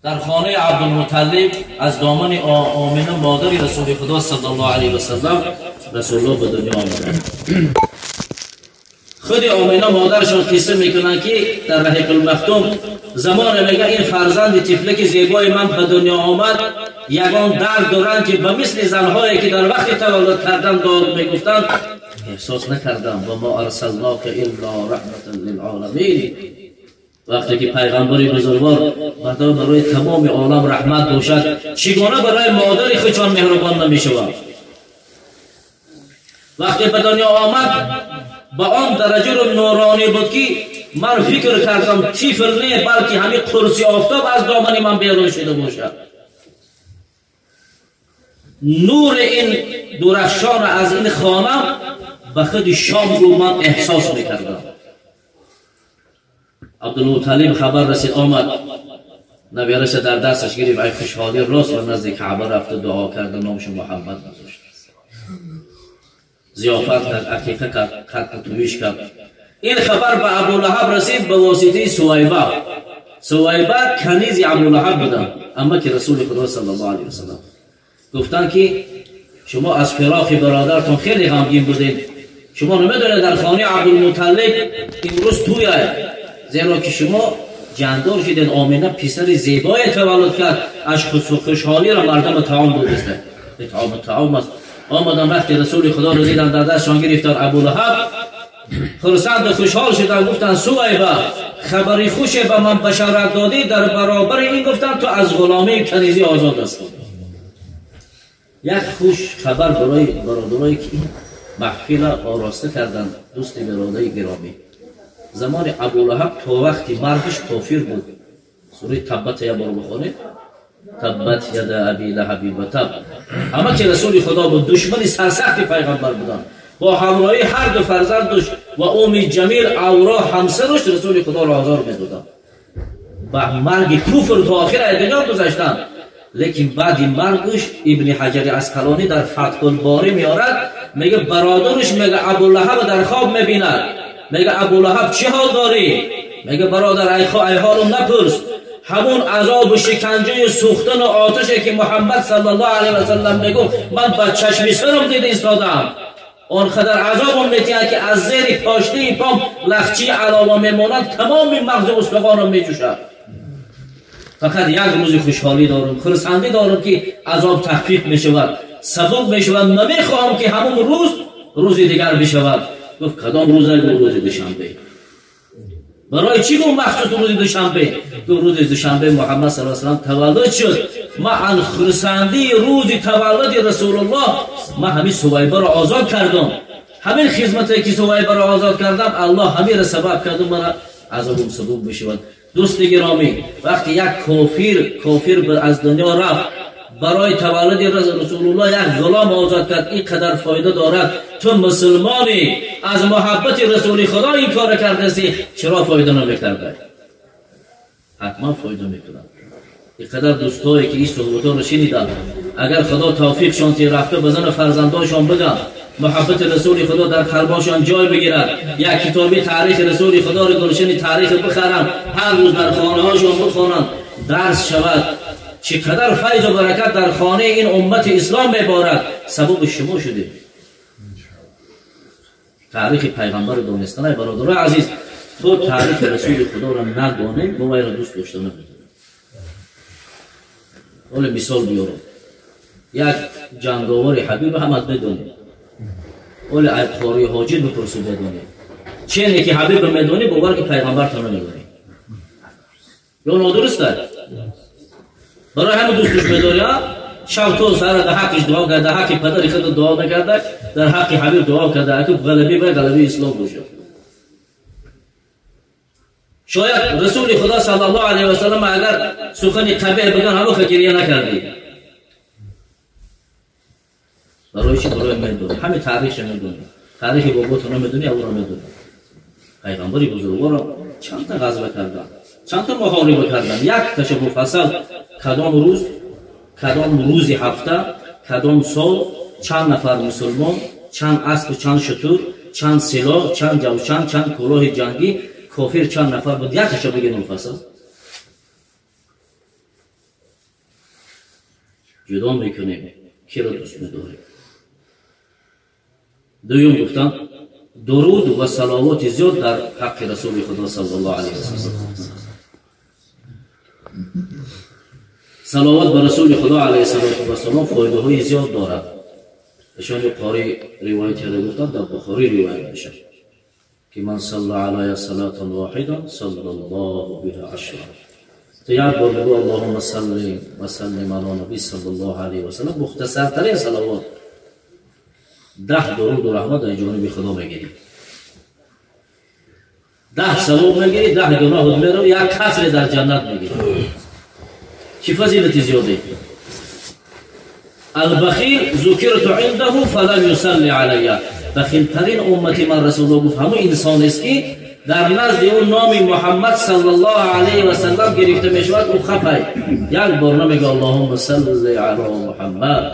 Дар хонаи Абдулмуталлиб аз домани Омина, модари Расули Худо саллаллоҳу алайҳи васаллам, Расулуллоҳ ба дунё омаданд. Худи Омина модарашон қисса мекунанд, ки дар Раҳиқулмахтум замоне мега ин фарзанди тифлаки зебои ман ба дунё омад, ягон дард доранд, ки ба мисли занҳое ки дар вақти таваллуд кардан дод мегуфтанд, эҳсос накардам. Ва мо арсалнока илло раҳматан лилъоламин. Вақте ки пайғамбари бузургвор барои тамоми олам раҳмат бошад, чӣ гуна барои модари худшон меҳрубон намешавад? Вақте ба дунё омад, ба он дараҷаро нуронӣ буд, ки ман фикр кардам, тифл не, балки ҳамин қурси офтоб аз домани ман берун шуда бошад. Нури ин дурахшон аз ин хона ба худи шом рӯ ман эҳсос мекардам. Абдулмуталлиб хабар расид, омад, набираша дар дасташ гирифт, ай хушҳолӣ рост ба назди Каъба рафта дуо карда, номашо Муҳаммад гузошт, зиёфат кард, ақиқа кард, қатл туиш кард. Ин хабар ба Абулаҳаб расид ба воситаи Сувайба. Сувайба канизи Абулаҳаб буданд, амаки Расули Худо саллаллоҳу алайҳи васаллам. Гуфтанд, ки шумо аз фироқи бародаратон хеле ғамгин будед, шумо намедонед, дар хонаи Абдулмуталлиб имрӯз тӯяд, зеро ки шумо ҷандор шудед, Омина писари зебое таваллуд кард, аз хушҳолиро мардума таом додиста, итъому таом аст. Омадан, вақти Расули Худоро дидан, дар дастшон гирифтанд, Абулаҳаб хурсанду хушҳол шуданд, гуфтанд: «Сувайба, хабари хуше ба ман башорат додӣ, дар баробари ин, гуфтанд, ту аз ғуломии канизӣ озод ҳастӣ». Як хуш хабар барои бародарое ки ин маҳфила ороста карданд. Дӯсти бародари гиромӣ, замони Абулаҳаб то вақти маргаш кофир буд. Сураи Таббата як бор бихонед: таббат яда аби лаҳаби ва таб. Ҳама ки Расули Худо буд, душмани сарсахти пайғамбар буданд. Бо ҳамроҳии ҳар ду фарзандуш ва Уми Ҷамил Авро ҳамсаруш Расули Худоро озор медоданд. Ба марги куфр то охир аз дунё гузаштанд. Лекин баъди маргуш Ибни Ҳаҷари Асқалонӣ дар Фатҳулборӣ меорад, мега бародаруш, мега, Абулаҳаба дар хоб мебинад. Мега: «Абулаҳаб, чӣ ҳол дорӣ?» Мега: «Бародар, ай ҳолум напурс. Ҳамун азобу шиканҷаи сӯхтану оташе ки Муҳаммад саллаллоҳу алайҳи васаллам мегуфт, ман ба чашми сарам дида истодам. Он қадар азобам метиҳад, ки аз зери пошнаи пом лахчии алова мемонад, тамоми мағзи устухонам меҷӯшад. Фақат як рӯзи хушҳолӣ дорам, хурсандӣ дорам, ки азоб тахфиф мешавад, сабук мешавад. Намехоҳам, ки ҳамун рӯз рӯзи дигар бишавад». Гуфт: «Кадом рӯза?» Гуфт: «Рӯзи душанбе». Барои чӣ, гуфт, махсус рӯзи душанбе? Гуфт: «Рӯзи душанбе Муҳаммад саллаллоҳу алайҳи васаллам таваллуд шуд. Ман ан хурсандии рӯзи таваллуди Расулуллоҳ ман ҳамин Сувайбаро озод кардам. Ҳамин хизмате ки Сувайбаро озод кардам, Аллоҳ ҳаминро сабаб карду мара азобум сабук бишавад». Дӯсти гиромӣ, вақте як кофир аз дунё рафт, барои таваллуди Расулуллоҳ як ғулом озод кард, ин қадар фоида дорад. Ту мусулмонӣ, аз муҳаббати Расули Худо ин кора кардасӣ, чаро фоида намекарда? Ҳатман фоида мекунад. Ин қадар дӯстое ки ин суҳбатҳоро шиниданд, агар Худо тавфиқшон ти, рафта ба зану фарзандошон бигӯянд, муҳаббати Расули Худо дар қалбошон ҷой бигирад, як китоби таърихи Расули Худоро, Гулшани таърих, бихаранд, ҳар рӯз дар хонаҳошон бихонанд, дарс шавад, чӣ қадар файзу баракат дар хонаи ин уммати ислом меборад. Сабаби шумо шудед. Таърихи пайғамбарро донистанай, бародарои азиз, то таърихи Расули Худоро надонем, мо вайро дӯст дошта наметавонем. Ҳоле мисол биёрам. Як ҷанговари ҳабиба ҳамат медонем. Ҳоле қории ҳоҷир бипурсу, медонем. Чене ки ҳабиба медонӣ, бовар ки пайғамбарто намедонӣ. Ё нодуруст аст? Барои ҳамин дӯстуш медорӣ. Шаб то сара дар ҳаққиш дуо карда, ҳаққи падари худ дуо накарда, дар ҳаққи ҳабиб дуо карда, аки ғалаби вай ғалаби ислом бошад. Шояд Расули Худо саллаллоҳу алайҳи васаллам агар сухани қабеҳ биган, ҳамоха гирия накардӣ. Барои чӣ? Барои медонӣ, ҳамин таърихша медонӣ. Таърихи бобото намедонӣ, авро медонӣ. Пайғамбари бузургворо чандта ғазва кардан, чандта муҳориба кардан, якташа муфассал, кадом рӯз, кадом рӯзи ҳафта, кадом сол, чанд нафар мусулмон, чанд аспу чанд шутур, чанд силоҳ, чанд ҷавшан, чанд кулоҳи ҷангӣ, кофир чанд нафар буд, якташа бигир муфассал. ҷудо мекунем, киро дӯст медорем. Дуюм гуфтам, дуруд ва салавоти зиёд дар ҳаққи Расули Худо саллаллоҳу алайҳи васаллам. Салавот ба Расули Худо алайҳиссалоту вассалом фоидаҳои зиёд дорад. Ишони Қорӣ ривоят карда гуфтанд, дар Бухорӣ ривоят мешавад ки ман салла алайя салатан воҳидан саллаллоҳу биҳа ашра. То як бор бигӯ Аллоҳумма салли ва саллим ала наби саллаллоҳу алайҳи васаллам, мухтасартарин салавот 10 дуруду раҳмат аз ҷониби Худо мегирӣ, 10 савоб мегирӣ, 10 гуноҳот меро, як касре дар ҷаннат мегирӣ. Чӣ фазилати зиёде! Албахил зукирту индаҳу фалам юсалли алайя. Бахилтарин уммати ман Расулуллоҳ гуфт ҳамон инсонест ки дар назди ӯ номи Муҳаммад саллаллоҳу алайҳи васаллам гирифта мешавад, ӯ хафай як бор намега Аллоҳумма салли ала Муҳаммад.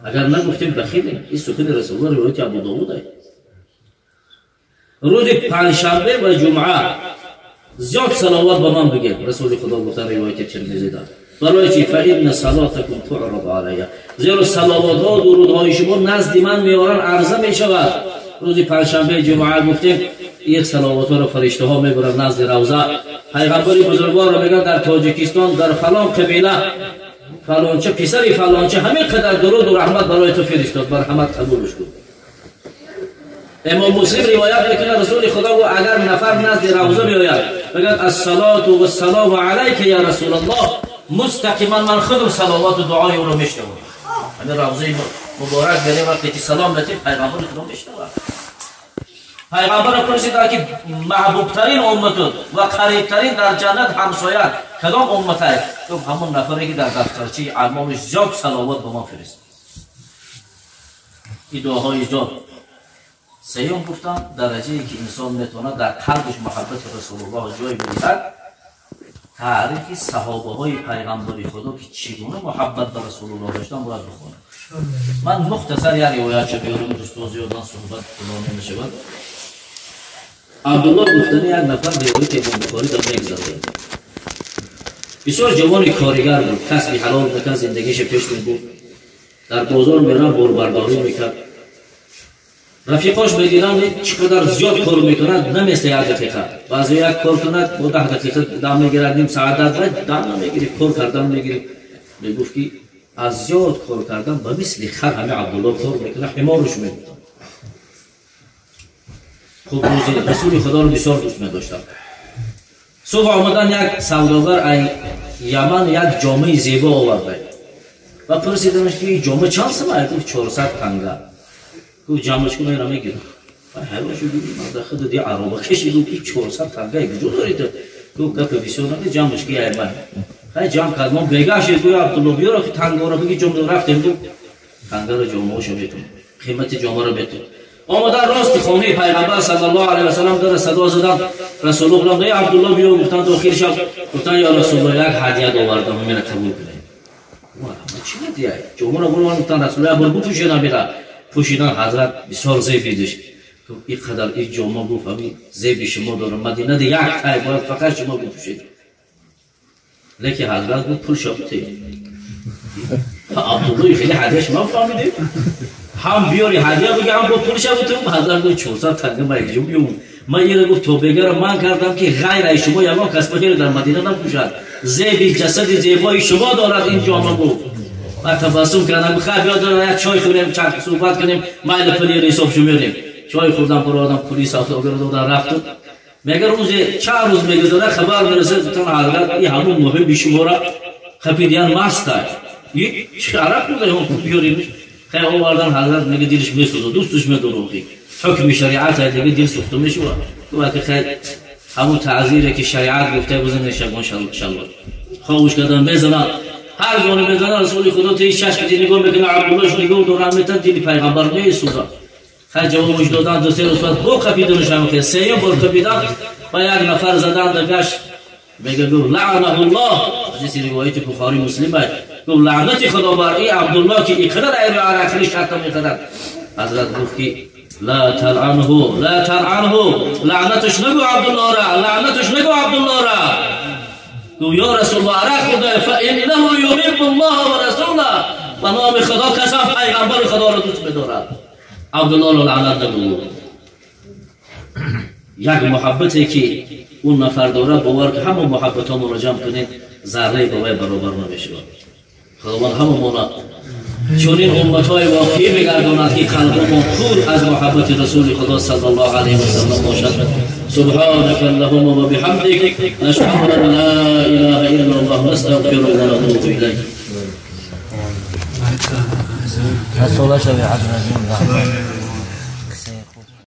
Агар нагуфтем бахилем. Ин сухани Расулуллоҳ ривояти Абу Довуд аст. Рӯзи панҷшанбе ва ҷумъа зиёд салавот ба ман бигир, Расули Худо гуфтан ривояти Тирмизӣ дар. Барои чи? Фаинна салатакум туъраду алайя. Зеро салавотҳо дурудҳои шумо назди ман меоранд, арза мешавад. Рӯзи панҷшанбе ҷумъа гуфтем як салавотҳоро фариштаҳо мебаранд назди равза. Пайғамбари бузургворро мегӯянд дар Тоҷикистон дар фалон қабила фалонча писари фалонча ҳамин қадар дуруду раҳмат барои ту фиристод, марҳамат қабулш кун. Имом Муслим ривоят мекунад, Расули Худо гуфт агар нафар назди равза меояд мегӯяд ассалоту вассалому алайка я Расулаллоҳ, мустақиман ман худам салавоту дуои ӯро мешнавам. Ҳамин равзаи муборак берем, вақте ки салом метем пайғамбари Худо мешнавад. Пайғамбарро пурсиданд ки маҳбубтарин уммату ва қарибтарин дар ҷаннат ҳамсоя кадом уммат аст? Гуфт ҳамон нафаре ки дар дафтарчаи аъмолиш зиёд салавот ба ман фиристод. Ин дуоҳои зиёд. Сеюм гуфтам, дараҷае ки инсон метавонад дар қалбиш муҳаббати Расулуллоҳ ҷой бидиҳад, таърихи саҳобаҳои пайғамбари Худо ки чӣ гуна муҳаббат ба Расулуллоҳ доштан бояд бихонад. Ман мухтасар як ривоятча биёрам, дӯстон зиёдан суҳбат тӯлонӣ мешавад. Абдуллоҳ гуфтани як нафар ривояти Имом Бухорӣ дар мегузарад. Бисёр ҷавони коригар буд, касби ҳалол мекард, зиндагиша пеш мебурд, дар бозор мерафт, борбардорӣ мекард. Рафиқош медиданд чӣ қадар зиёд кор мекунад, наместа як дақиқа. Баъзе як кор кунад, бо 10 дақиқа дам мегирад, ним саат дам намегирифт, кор кардан мегирифт. Мегуфт ки аз зиёд кор кардан ба мисли хар ҳами Абдуллоҳ кор мекунад, ҳиморуш мегуфтанд. Хуб, рӯзи Расули Худоро бисёр дӯст медоштам. Субҳ омадан як савдогар ай Яман як ҷомаи зебо оварда ва пурсидамаш ки ин ҷома чанд сум аст? Гуфт 400 танга. Гуфт ҷамъаш кун, ман мегирам. Ҳайрон шуд, ман дар худ ди ароба кашид, гуфт ин 400 танга куҷо доред? Гуфт гапи бисёр нади, ҷамъаш ки ай ман. Хай ҷамъ кард, ман бегаҳ шуд, гуфт Абдуллоҳ биёр ки тангаро биги ҷом рафтем, гуфт тангаро ҷомаҳошо метун, қимати ҷомаро метун. Омадан рости хонаи пайғамбар саллаллоҳу алайҳи васаллам дар садо заданд. Расулуллоҳ гуфтанд эй Абдуллоҳ биё, гуфтанд дохил шав. Гуфтанд ё Расулуллоҳ як ҳадия овардам, ҳаминро қабул кунед. Чӣ ҳадия? Ҷомаро бурван, гуфтанд Расулуллоҳ бор бипӯшед ҳаминро. Пӯшидан ҳазрат бисёр зебидиш. Гуфт ин қадар ин ҷома, гуфт ҳамин зеби шумо дорам, Мадинада як тай бояд фақат шумо бипӯшед. Лекин ҳазрат гуфт пул шабутед. Абдуллоҳ хеле ҳадия шумо фаҳмидед? Ҳам биёри ҳадия биги, ҳам бо пул шабутед. Ҳазрат гуфт 400 танга ман якҷо биём. Ман инро гуфт тобегара ман кардам ки ғайр аз шумо ягон кас баҳиро дар Мадина напӯшад. Зеби ҷасади зебои шумо дорад ин ҷома, гуфт. Ва табассум кардам, гуфт хай биё як чой хӯрем, чанд суҳбат кунем, майли пули ҳисоб шумерем. Чой хӯрдам, бародарам пули савдогаро додам, рафту. Мега рӯзе чанд рӯз мегузарад, хабар мерасад, гуфтан ҳазрат ин ҳамон муҳибби шуморо қапидиян маст аст. Чӣ арақ буда ҳам пул биёремш. Хай овардан, ҳазрат мега дилш месӯзад, дӯсташ медорад охи. Ҳукми шариат аст, дига дил сӯхта мешавад. Гуфт ки хай ҳамон таъзире ки шариат гуфта бизанед шабон шалвор. Хомӯш кардан мезанад. Ҳар гоҳ мезанад Расули Худо то ҳеҷ чашми дил нигоҳ мекунад, Абдуллоҳш нигоҳ дорад, метад дили пайғамбар месӯзад. Хай ҷавобаш додан, 2-3 рӯз баъд бо қапиданаш ҳам хел сеюм бор қапидан ва як нафар задан дагаш мега гуфт лаънаҳуллоҳ. Ҳадиси ривояти Бухорӣ Муслим аст. Гуфт лаънати Худо бар ин Абдуллоҳ ки ин қадар айру арақхӯрӣ шарта мекунад. Ҳазрат гуфт ки ла талъанҳу, ла талъанҳу, лаънаташ нагӯ Абдуллоҳра, лаънаташ нагӯ Абдуллоҳра. گفت یا رسول الله عرق خدا فانه یحب الله و رسوله، به نام خدا قسم پیغمبر خدا را دوست بدارد. عبدالله را لعنت نگو. یک محبتی که اون نفر داره باور که همه محبت ها رو جمع کنید ذره با وی برابر نمیشه. خداوند همه ما چون این امت های واقعی بگرداند که قلبمان پر از محبت رسول خدا صلی الله علیه و سلم باشد. سبحانك اللهم و بحمدک نشهد ان لا اله الا الله نستغفرك و نتوب الیک. رسول الله.